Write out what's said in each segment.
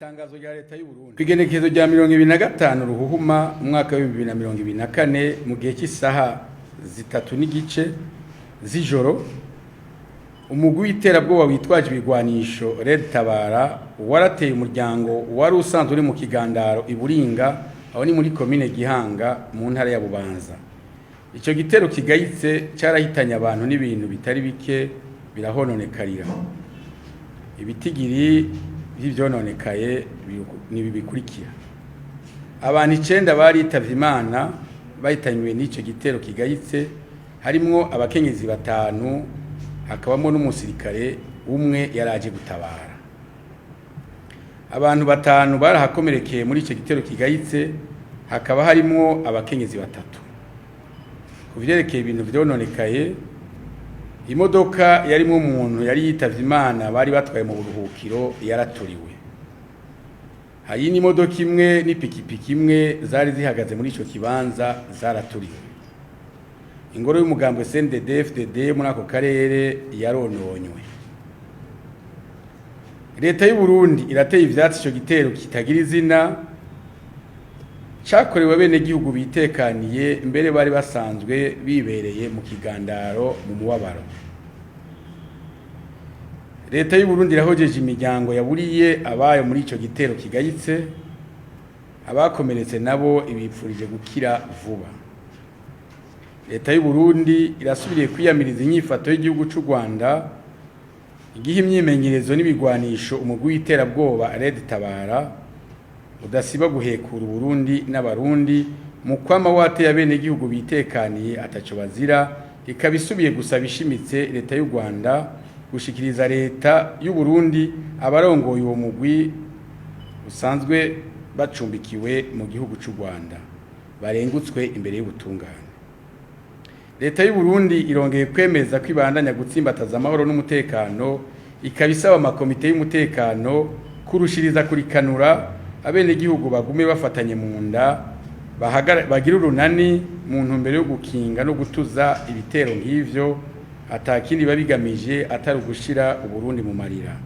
Itangazo rya leta y'u Burundi. Kw'igenekerezo rya 25 Ruhuhuma umwaka wa 2024, mu gihe cy'isaha 3:30 z'ijoro, umugwi w'iterabwoba witwaje ibigwanisho Red Tabara warateye umuryango wari usanzwe uri mu kigandaro i Buringa, aho ni muri komine Gihanga mu ntara ya Bubanza. Ico gitero kigayitse carahitanye abantu n'ibintu bitari bike birahononekarira. Ibitigiri vy'ivyononekaye ni ibi bikurikira: abantu 9 baritavye Imana bahitanywe n'ico gitero kigayitse, harimwo abakenyezi batanu, hakabamo n'umusirikare umwe yaraje gutabara. Abantu batanu barahakomerekeye muri ico gitero kigayitse, hakaba harimwo abakenyezi batatu. Ku vyerekeye ibintu vyononekaye, imodoka yarimwo umuntu yari yitavye Imana bari batwaye mu buruhukiro yaraturiwe. Hari n'imodoka imwe n'ipikipiki imwe zari zihagaze muri ico kibanza zaraturiwe. Ingoro y'umugambwe CNDD FDD muri ako karere yarononywe. Leta y'u Burundi irateye ivyatsi ico gitero kitagira izina cakorewe abenegihugu bitekaniye, mbere bari basanzwe bibereye mu kigandaro mu mubabaro. Leta y'u Burundi irahojeje imiryango yaburiye abayo muri ico gitero kigayitse, abakomeretse nabo ibipfurije gukira vuba. Leta y'u Burundi irasubiriye kwiyamiriza inyifato y'igihugu c'u Rwanda igihe imyimenyerezo n'ibigwanisho umugwi w'iterabwoba Red Tabara udasiba guhekura Uburundi n'Abarundi mu kwama wateye abenegihugu bitekaniye ataco bazira, ikaba isubiye gusaba ishimitse leta y'u Rwanda gushikiriza leta y'u Burundi abarongoye uwo mugwi usanzwe bacumbikiwe mu gihugu c'u Rwanda, barengutswe imbere y'ubutungane. Leta y'u Burundi irongeye kwemeza ko ibandanya gutsimbataza amahoro n'umutekano, ikaba isaba amakomite y'umutekano kurushiriza kurikanura abenegihugu bagume bafatanye mu nda, bagira urunani mu ntumbero yo gukinga no gutuza ibitero nk'ivyo atakindi babigamije atari ugushira Uburundi mu marira.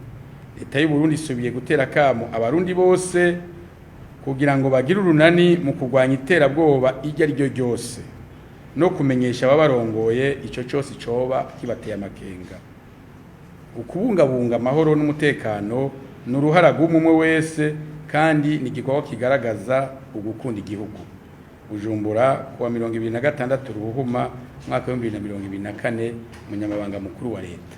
Leta y'u Burundi isubiye gutera akamo Abarundi bose kugira ngo bagire urunani mu kurwanya iterabwoba iryo ari ryo ryose no kumenyesha ababarongoye ico cose coba kibateye amakenga. Ukubungabunga amahoro n'umutekano ni uruhara rw'umwe wese kandi ni igikorwa kigaragaza ugukunda igihugu. Bujumbura, kuwa 26 Ruhuhuma umwaka wa 2024, Umunyamabanga Mukuru wa Leta.